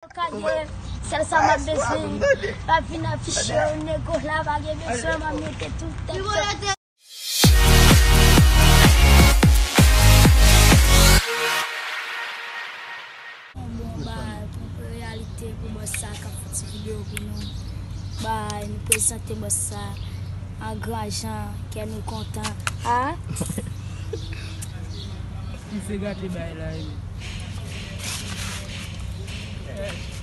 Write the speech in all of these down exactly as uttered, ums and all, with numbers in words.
Kage, sèl sa m ap bezwen. Pa vin afiche yo, nego la pa gen bezwen, m ap mete tout tèt sa. Bon, bay, pou reyalite, pou bòs sa k ap fè ti videyo pou nou. Bay, nou prezante bòs sa an gran jan, kè nou kontan. A? Misye gate bay la, wi.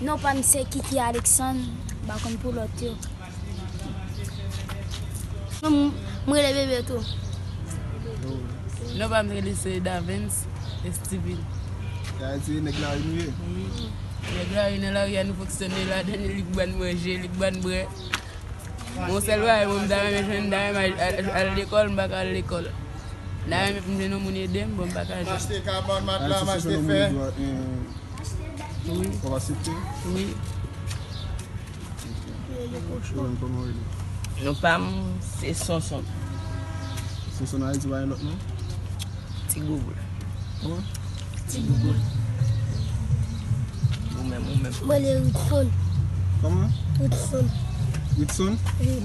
Non, pa m se Kiki Alexandre, m pa konn pou lòt yo. M, m rele Bebe tou. Non, pa m rele se Davens e Steven. Sa vle di nèg lari nou ye? Wi. Nèg lari nan lari a nou fonksyone ladan l, li k ban n manje, li k ban n bwè. Bon, sèl bagay, bon, m ta renmen jwenn, m ta renmen al, al, al lekòl, m pa ka al lekòl. M ta renmen pou m jwenn yon moun ede m, bon, m pa ka jwenn. M achte kabann, matla, m achte fè. Wi. W ap aksepte? Wi. Ok. Ou menm, kòman w rele? Non pa m, se Sonson. Sonson Ayiti, pa gen lòt non? Ti Gougoul. Kòman? Ti Gougoul. Ou menm, ou menm. Mwen, se Ritson. Kòman? Ritson. Ritson? Wi.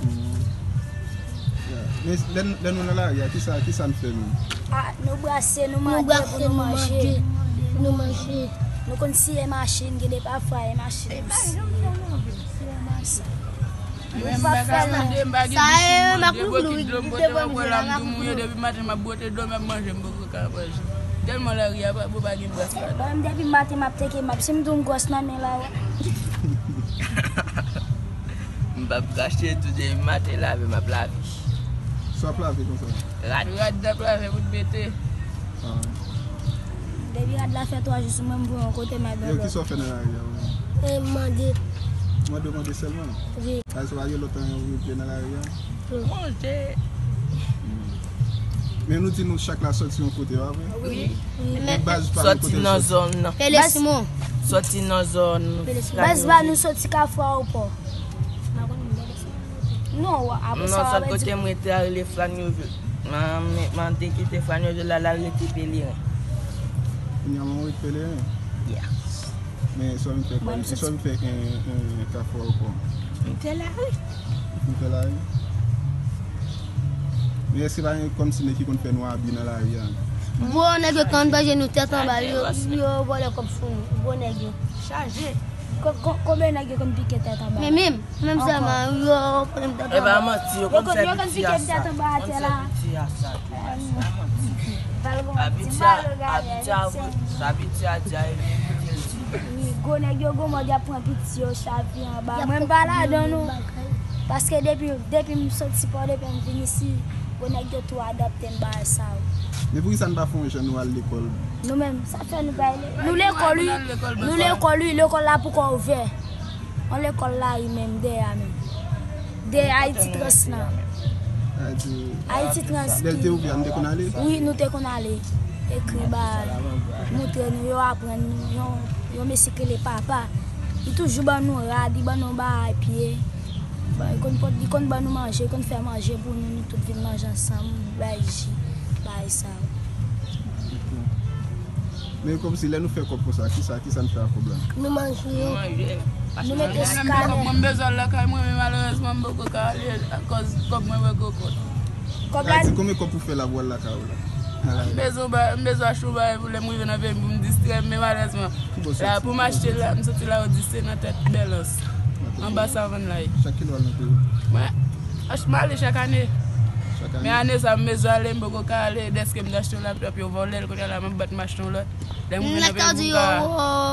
Hmm. Yeah. Men lè, lè nou nan lari a, kisa, kisa n fè menm? Ah, nou brase, nou mande pou nou manje. Nou manje. Nou konn siye machin, gen de pafwa e machin nou siye. Mwen m pa ka mande, m pa gen bouch pou mande, bokit dlo m pote, w ap wè la m tou mouye depi maten, m ap bwote dlo, m ap manje, m poko ka manje. Tèlman lari a pa bon, pa gen bras ladan. Bon, m depi maten m ap teke, m ap, si m di w m gwòs nan men la, wè. M p ap kache tou, depi maten lave, m ap lave. Sa w ap lave konsa? Rad. Rad n ap lave pou n mete. Ah. Depi rad la fè twa jou sou mwen, m voye yon kote, m al bwè dlo. Yo, kisa w fè nan lari a, ou menm? E, mande. Mande, mande sèlman? Wi. Sa vle di pa gen lòt anyen ou regle nan lari a? Non. Manje. Hmm. Men nou di nou chak la sòti yon kote, pa vre? Wi. Wi. Men baz pa nou kote l sòti? Sòti nan zòn nan. Pele Simon. Sòti nan zòn. Pele Simon. Baz pa nou sòti Kafou Ayewopò. Non, apre sa w ap di. Non, sòt kote m rete a rele Flanyouvil. Mwen, mwen te kite Flanyouvil la, l al rete Pelerin. Kounye a mwen rete Pelerin? Yeah. Men sa w vin fè, sa w vin fè, en, en, Kafou Ayewopò? M te la, wi. M te la, wi. Men èske pa gen kòmsi nèg ki konn fè nou abi nan lari a? Gwo nèg yo konn manje nou tèt anba, yo, yo vòlè kòb sou nou. Gwo nèg yo. Chaje. Ko-, ko-, konbyen nèg yo konn pike tèt anba? Men menm, menm sèlman, yo konn m tèt anba. E pa manti, yo konn fè piti a sa. Yo konn pike m tèt anba atè la. Konn fè piti a sa tou, pa manti. Abitye a, abitye a, abitye a di a, e men kote l di. Wi, gwo nèg yo gwo mòd, y ap pran piti yo, chavi anba. Mwen m pa ladan non. Paske depi, depi m soti Pòdepè m vin isi, gwo nèg yo tou adapte m bagay sa yo. Men poukisa n pa fè yon jan nou al lekòl? Nou menm, sa fè nou pa al lekòl. Nou lekòl, wi. Nou lekòl, wi. Lekòl la poko ouvè. Yon lekòl lari menm, dèyè a menm. Dèyè Ayiti Trans lan. Ayiti Trans. Lè l te ouvè a, nou te konn ale? Wi, nou te konn ale. Ekri bay, montre nou, yo aprann nou. Yon, yon mesye ki rele papa. Li toujou ban nou rad, li ban nou bagay pye. Bon, li konn pot, li konn ban nou manje, li konn fè manje pou nou, nou tout vin manje ansanm, bay ji, bay sa yo. Men kòmsi lè nou fè kòb konsa, kisa, kisa n fè ak kòb la? Nou manje. Nou manje. Nou mete sou kanè. Mwen, m bezwen al lakay mwen, men malerezman, m poko ka ale akòz kòb mwen poko kont. Kòb la. Sa vle di konbyen kòb pou fè la pou w al lakay ou la? M bezwen ba-, m bezwen achte yon bagay pou lè m rive nan peyi m pou m distrè m, men malerezman, la pou m achte la, m soti la o di se nan tèt Bèlans, anba Savann la ye. Chak kilè w al nan peyi w? Mwen, ach-, m ale chak ane. Chak ane? Men ane sa, m bezwen ale, m poko ka ale, dèske m te achte yon laptop, yo vòlè l, kounye a la, m ap bat m achte yon lòt. Lè m rive nan peyi m, m ka.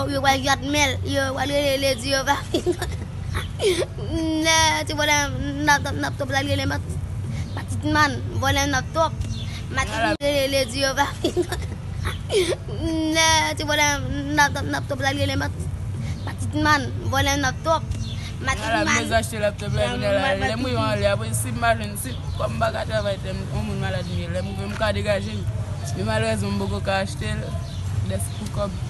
Yo, yo pral jwenn mèl, yo pral rele, di yo pa vin. Nè, ti vòlè, n ap, n ap, n ap, t ap rele, Matit Man, vòlè n ap twòp. Matit Man rele di yo pa vin. Nè, ti vòlè n ap, n ap, n ap, t ap rele, Matit Man, vòlè n ap twòp. Matit Man. Ala, m bezwen achte laptop la, kounye a la, lè m rive anlè, apre si m pa jwenn, si, kòm m pa ka travay, tè m, yon moun malad m ye, lè m rive, m ka degaje m. Men malerezman, m poko ka achte l, dèske pou kòb.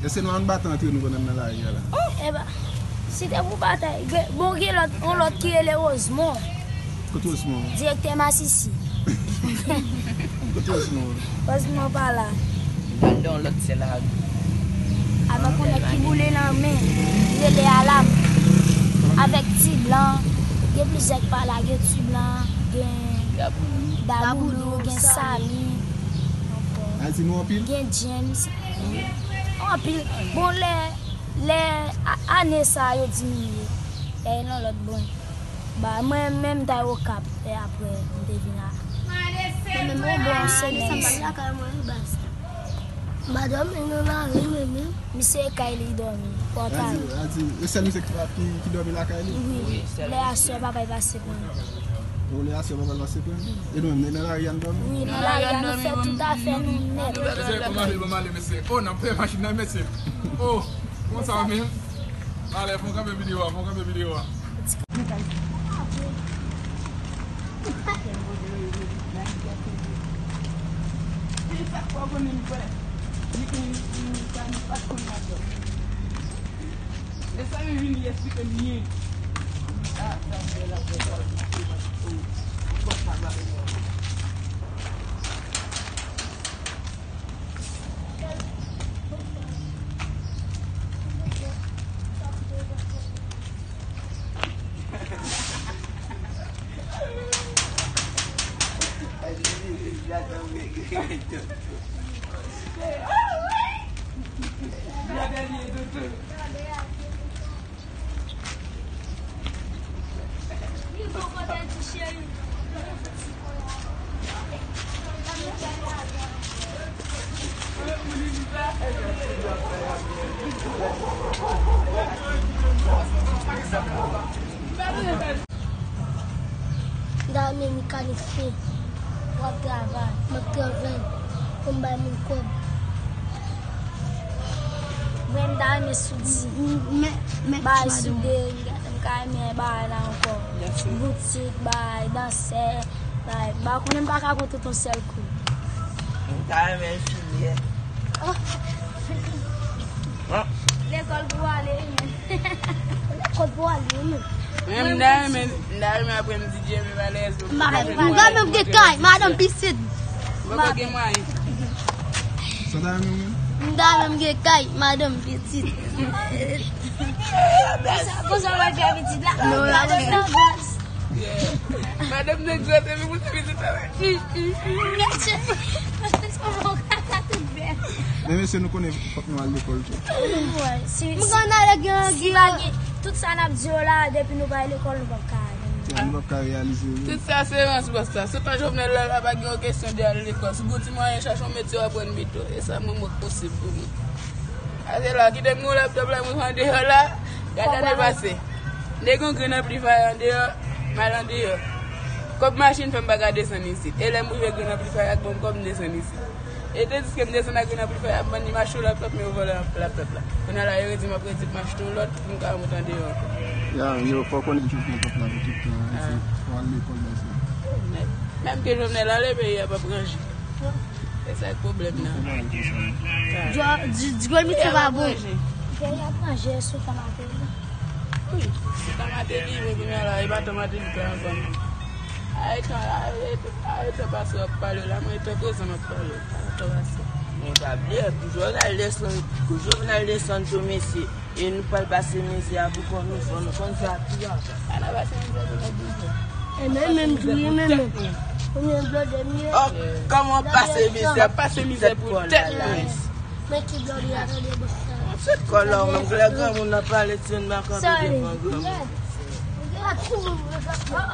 Èske nou ann batay antre nou pandan n nan lari a la? Oh, e ba, si te pou batay, gen, bon, gen lòt, yon lòt ki rele Rosemond. Kote Rosemond? Direktè Masisi. Kote Rosemond? Rosemond pa la. Pandan yon lòt se lari. Alò, Men, rele alam. Avèk ti blan, gen plizyè k pa la, gen ti blan, gen Daboulou, gen Sami. Ankò. Ayiti nou anpil? Gen James. Anpil. Bon, lè, lè a- ane sa yo diminye. Lè nan lòt bò. Ba, mwen menm ta Okap, e apre m te vin a. Mwen menm Okap, se menm. Madanm, e nan lari, mwen menm. Misye kay li dòmi, pòtaje. Adi, adi, e sèl misye ki, ki, ki dòmi lakay li? Wi, lè aswè papa l pase pran. O, lè aswè papa l pase pran? E nou menm, nan lari a n dòmi? Wi, nan lari a nou fè tout afè nou nèt. Mesye, kòman ale, kòman ale, mesye? O, n ap fè machin nan, mesye. O, konsa menm. Ale, fè w kanpe videyo a, fè w kanpe videyo a. M ta renmen mekanik fè. W ap travay. M ap travay. Pou m bay moun kòb. Mwen, m ta renmen soudi. M, m, m, Bay soudi, m ta renmen bay la ankò. Boutik, bay dansè, bay. M pa konnen, m pa ka konte yon sèl kou. M ta renmen enfimyè. Lekòl pou ale, men. Lekòl pou ale, men. Men m ta renmen, m ta renmen aprann di Dye, men malèrezman. M ta renmen gen kay, madanm pitit. Mwen pa gen mwayen. Sa w ta renmen, wi? M ta renmen gen kay, madanm pitit. Konsa, konsa w ap gen pitit la. Non, la, madanm nan gras. Madanm nan gras, epi pou ti pitit la. Men mesye, nou konnen fòk nou al lekòl tou. Wi, si, si, si pa gen, tout sa n ap di yo la, depi nou pa al lekòl, nou p ap ka al. Nou p ap ka reyalize, wi. Tout sa se rans bòs la. Sou tan Jovenel la, la pa gen yon kesyon de al lekòl. Si w gen ti mwayen, chache yon metye w aprann pito. E sa mwen, mwen posib pou mwen. Ase la, kite m gen laptòp la, mwen andeyò la. Gade ane pase. M te gen yon grenn anplifayè andeyò, m al andeyò. Kòb machin fè m pa ka desann isit. E lè m rive grenn anplifayè ak bon kòb, m desann isit. E tandiske m desann ak grenn anplifayè, ap vann li m achte yon laptòp, men yo vòlè laptòp la. Kounye a la, yo redi m ap redi pou m achte yon lòt, pou m ka moute andeyò ankò. Ya, yo fò konnen ki gen pòt la pou tout tan, epi fò al lekòl, bagay sa. Menm ke Jovenel ale, peyi a p ap ranje. E sa k pwoblèm nan. Di, di, di, di, di, pa bon. Peyi ap ranje sou tan Martelly. Wi, sou tan Martelly, men kounye a la, e pa tan Martelly la ankò non. A etan, a etan, a etan pase w ap pale la, mwen etan prezan m ap pale. Pa etan pase. Men pa bliye, pou Jovenel desann, pou Jovenel desann tou, mesye. E nou pral pase mizè a pou kò nou, fò nou konn sa tou a. Pa nan pase mizè pou nèg mizè. E men menm tou, e men menm. Premye blòdè m ye. Oh, kòman pase mizè? Pase mizè pou tèt nou. Men ki blòdè a, tande bòs la. Tèt kò la, ou menm, lè granmoun nan pale, ti moun nan kanpe devan granmoun. Ou gen ti moun vre, sa.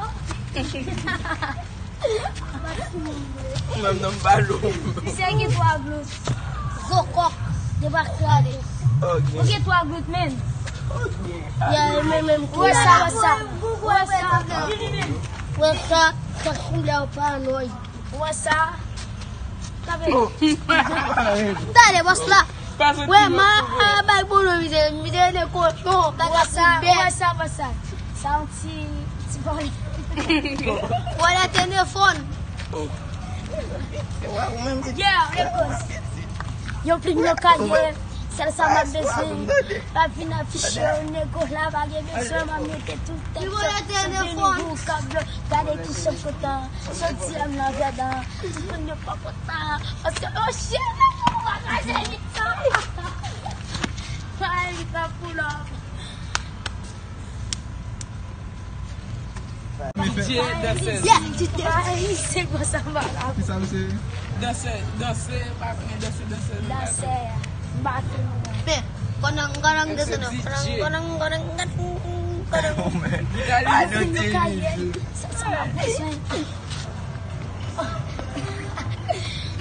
Ou menm nan m pale w. Misye gen twa glout. Gwo kòk, de pa krale. Ok. Ou gen twa glout menm. Ok. Ya, e menm, menm ki la. Ou wè sa, wè sa. Ou wè sa. Ou wè sa, sa koulè w pa noy. Ou wè sa. Kanpe. Tande, bòs la. Wè, ma, a, bay bolo, mi te, mi te rele kochon, kaka poubèl. Ou wè sa, ou wè sa, wè sa. Sa yon ti, ti vòlè. Vòlè telefòn. Yeah, lekòl. Yo plim yo kaye, sèl sa m ap bezwen. Pa vin afiche yo, nego la pa gen bezwen, m ap mete tout tèt yo. Vini gou kab yo, gade ki chan kontan. Jodi a m nan vèdan, tout moun yo pa kontan. Paske, oh shit, nego pa kraze mitan. Sa pou lòm. DJ dansè. Yeah, ti te. Ay, se bon sa, m pa la. Ki sa, misye? Dansè, dansè, pa konnen dansè, dansè. Dansè, m pa konnen. Men, konang, konang, dansè, konang, konang, konang, konang. Gade, sa, sa m ap bezwen.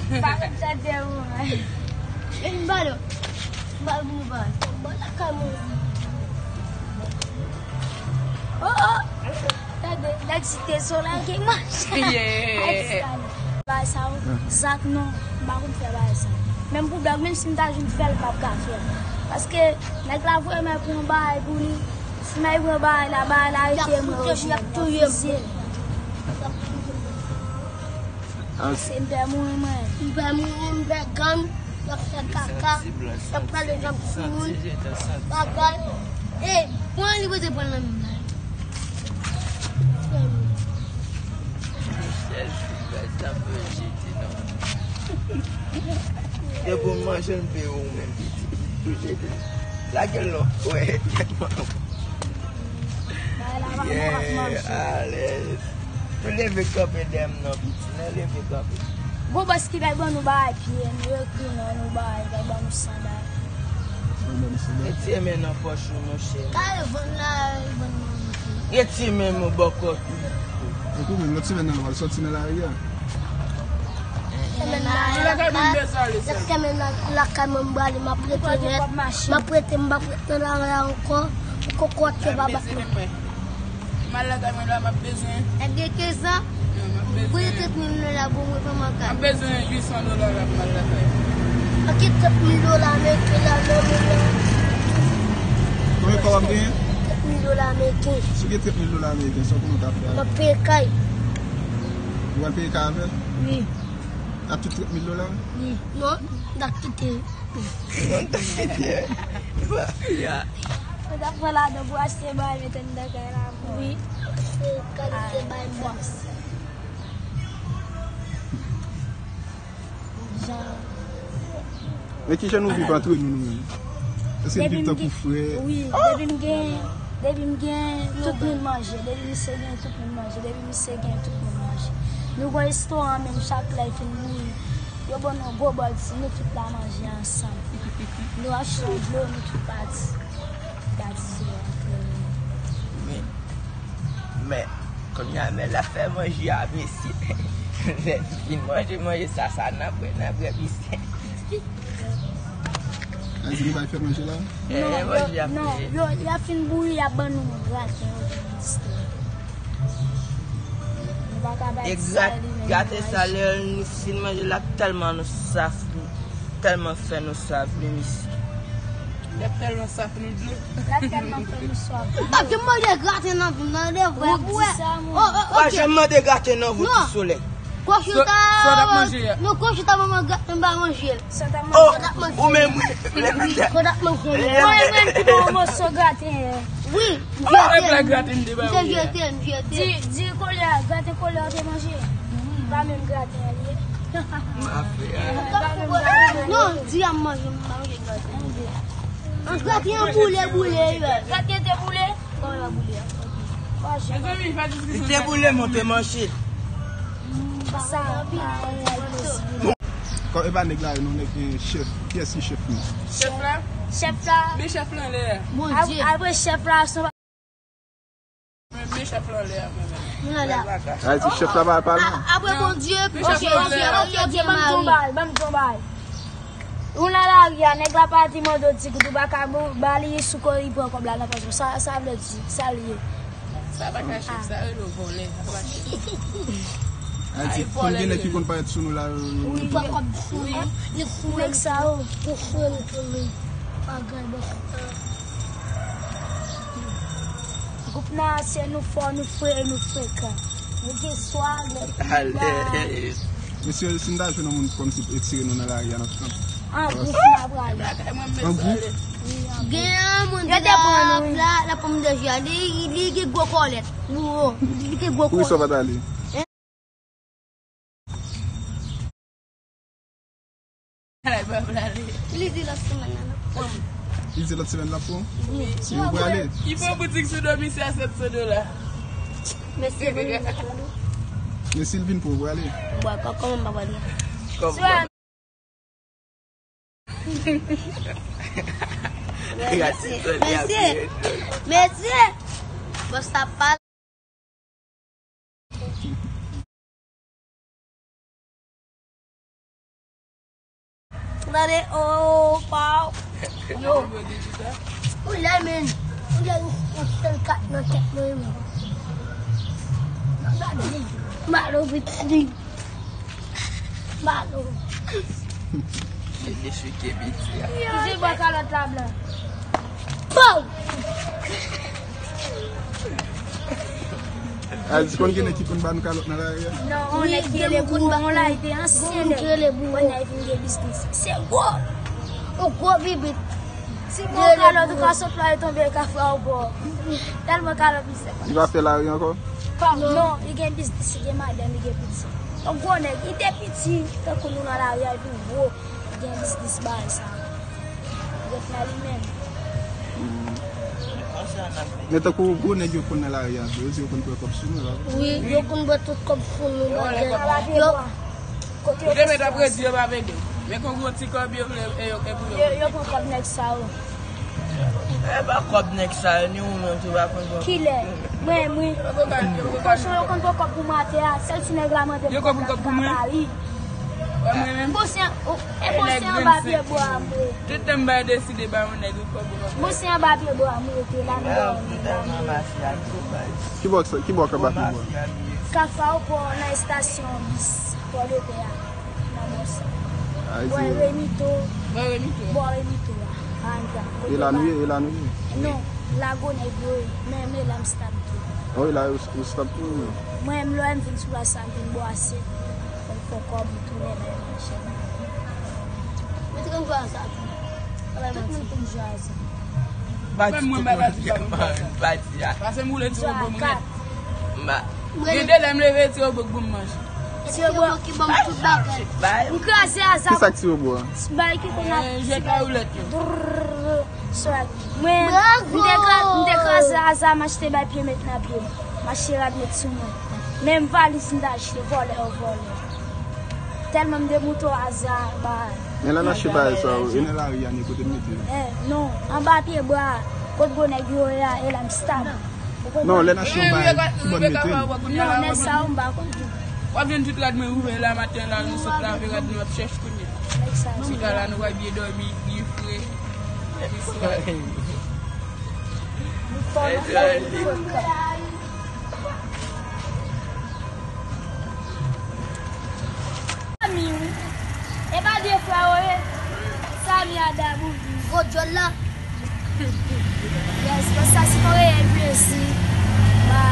Sa m ap chante, mwen. E m ba yo. M ba yo pou nou ba. Bon, lakay mwen. Oh, oh. Tande, nèg Site Solèy ki mache. Yeah. Bagay sa yo, Zak non, m pa konn fè bagay sa. Menm pou blòg, menm si m ta jwenn fè l, m p ap ka fè l. Paske nèg la vrèman pran bagay pou li. Si m al pran bagay la, bagay la rete mwen, y ap touye m. Se m pè mouri, mwen. M pè mouri, m pè gang, y ap fè kaka, y ap pale janm sou moun. Bagay. E, pran li, pote pran nan men m la. Michel, bagay sa pou jete non. Depi w manje, m peye w menm, pitit. Lage l non. Wè. Yeah, alèz. Nou leve kanpe dèyè m non, pitit. Nou leve kanpe. Gon bòs ki bay ban nou bagay pye, nou ekri non nou bagay, bay ban nou sandal. Mete men nan pòch ou, monchè. Kare vann la, vann mwen. Rete men m bò kòt ou. Epi menm lòt semèn nan, nou pral sòti nan lari a. Semèn nan, lakay mwen, m bezwen ale sèl. Semèn nan, lakay mwen, m prale, m ap rete nèt. M ap rete, m p ap rete nan lari a ankò. Pou kòkòt yo pa bat mwen. M al lakay mwen la, m ap bezwen. Nèg gen kenz an, voye trant mil dola pou mwen, fè m lakay. M ap bezwen uit san dola la pou m al lakay. Ok, trant mil dola ameriken la, nan men mwen. Konbyen kòb w ap genyen? Trant mil dola ameriken. Si w gen trant mil dola ameriken, sa w konnen w ka fè avè l? M ap peye kay. Ou pral peye kay avè l? Wi. Ak tout trant mil dola? Wi. Non, m t ap kite. Non, m t ap kite. Mafya. Ou t ap pran ladan pou achte bagay, mete anndan kay la pou. Wi. Achte kalite bagay m t ap. Jan. Men kijan nou viv antre nou, nou menm? Èske n viv tankou frè? Wi, depi m gen, depi m gen, tout moun manje. Depi misye gen, tout moun manje. Depi misye gen, tout moun manje. Nou gon restoran menm, chak lè l fin mouri, yo ban nou yon gwo bòl di, nou tout la manje ansanm. Nou achte yon dlo, nou tout pati. Pati se antre nou. Men, men, kounye a, men l ap fè manje a, mesye. Lè n fin manje, manje sa, sa n ap bwè, n ap bwè, mesye. Ann di nou bay fè manje la? Eh, non, manje yo, ap non, fè. Yo, y ap fin bouyi, y ap ban nou graten, yo, pou nou distri. Nou pa ka bay ti salè, graten salè, nou fin manje la, tèlman nou saf, tèlman fè nou saf, wi, mesye. Y ap tèlman saf nou dlo. Y ap tèlman fè nou swaf. M pa janm manje graten nan vi m nan, de vrè, pou wè. Ou pa janm mande graten nan vi w, Ti Solèy. Kòchita, non, kòchita manman gate m pa manje l. Oh, ou menm wi. Kòchita manman gate m. Mwen menm ki bon moso graten. Wi, m jete. M jete, m jete. Di, di kolè, graten kolè te manje. Pa menm graten an li ye. Non, di a m manje, m pa manje graten. An graten an boule, boule, yo. Graten te boule? Kòman l ap boule a? Li te boule, men w te manje. Sa, pa yon posib. Kòm e pa nèg la, non, nèg, eh, chèf. Kiyès ki chèf nou? Chèf la? Chèf la. Men chèf la anlè a. Bondye. Ap-, apre chèf la, se yon Men, men chèf la anlè a, men, men. Sa vle di chèf la pa pale. A-, apre Bondye, ok, ok, ok, ok, ban m di yon bagay, ban m di yon bagay. Ou nan lari a, nèg la pati mande w ti goud, ou pa ka ba li sou kò, li pran kòb la nan pòch ou. Sa, sa vle di, sa l ye. Sa pa ka chèf, sa rele w vòlè, sa pa chèf. Sa vle di, konn gen nèg ki konn parèt sou nou la, yo, yo, yo. Wi, pran kòb sou nou. Nèg sa yo. Pou fè nou tounen. Pa gade. Gwoup nan se nou fò, nou fre, nou frekan. Nou gen swag, nou gen bagay. Mesye, si n ta jwenn yon moun kòmsi pou etire nou nan lari a, n ap kanpe. An gwoup, n ap prale. An gwoup? Gen yon moun ki la, la, la pòm de jè, li, li gen gwo kòlèt. Gwo, li gen gwo kòlèt. Poukisa w pa t ale? Li di lòt semèn nan, n ap pran. Li di lòt semèn l ap pran w? Wi. Si ou prale. Ki bon boutik sou do misye a sèt san dola? Mesye vin pou ou prale? Mesye l vin pou ou prale? Bwa kòk kòman m pa prale? Kòm Mesye, mesye, mesye, bòs la pale. Tande, oh, pa. Yo. Ou la, men. Ou la, yon sèl kat nan tèt mwen, men. Malo, vit, vit. Malo. Li deswike piti a. Toujou bò kalòt la blan. Pow! A, di konn gen nèg ki konn ba nou kalòt nan lari a? Non, on nèg ki rele Bouro, on la, li te ansyen nèg. Kounye a li vin gen biznis. Se gwo. On gwo bibit. Si bon kalòt ou ka sot la, li tonbe ka fè w bò. Tèlman kalòt misye. Li pa fè lari ankò? Non, li gen biznis, li gen madanm, li gen piti. On gwo nèg, li te piti, tankou nou nan lari a, li vin gwo. Gen biznis bagay sa yo. Ret nan li menm. Men tankou gwo nèg yo konn nan lari a, yo di yo konn pran kòb sou nou la. Wi, yo konn pran tout kòb sou nou, bagay. Yo, kote yo te met ap redi yo pa vle di. Men kon gwo ti kòb yo vle, e yo ke pou yo. Yo, yo pran kòb nèg sa yo. E pa kòb nèg sa yo, ni ou menm tou pa konn pran. Kilè? Mwen, mwen. Kochon yo konn pran kòb pou maten a, sèl ti nèg la mande m kòb la, m pa ba li. Bon, se an, oh, e bon, se anba pye bwa a m rete. Tout tan m bay deside ba yon nèg yon kòb ou pa. Bon, se anba pye bwa a m rete la, m dòmi la, m rete. Ki bò, ki bò k anba pye bwa? Kafou Pò nan estasyon bis Pòdepè a, nan bò sa. Bò Remito. Bò Remito. Bò Remito a. E la nou ye, e la nou ye. Non, Lago Nèg yo ye. Men, men la m stap tou. Oh, e la ou, ou stap tou, wi. Mwen, m lè m vin sou plas sa, m vin bwase. Fò m fè kòb, m tounen bay manje. Mwen te konn jwe a sa tou. Tout moun konn jwe a sa. Pase m woule ti wobo m ret. Gen de lè m leve ti wobo k ban m manje. Ti wobo ki ban m tout bagay. M kraze a sa. Kisa k ti wobo a? Bay ki konn ap jwèt la woulèt yo. Swag. Mwen, m te kra-, m te kraze aza, m achte bay pye met nan pye m. M achte rad met sou mwen. Menm valiz m t achte, vòlè yo vòlè. Tèlman m demouton aza, ba. Men lè n achte bagay sa yo, e nan lari a ni kote n mete yo? Eh, non, anba pye bwa, kot gwo nèg yo ye a, e la m stab. Non, lè n achte yon bagay, ki bò n mete l? Non, nèg sa yo m pa konn tou. W ap jwenn tout rad mwen ouvè la maten la, nou sot lave rad nou ap chèch kounye a. Nèg sa yo. Chita la, nou pa byen dòmi, li fre. Li fò nan fò, li fò. Samy, wi. E pa de frè yo ye? Samy a dabou. Gwo djòl la. Yes, bon, sa se yon reyèl plezi. Ba,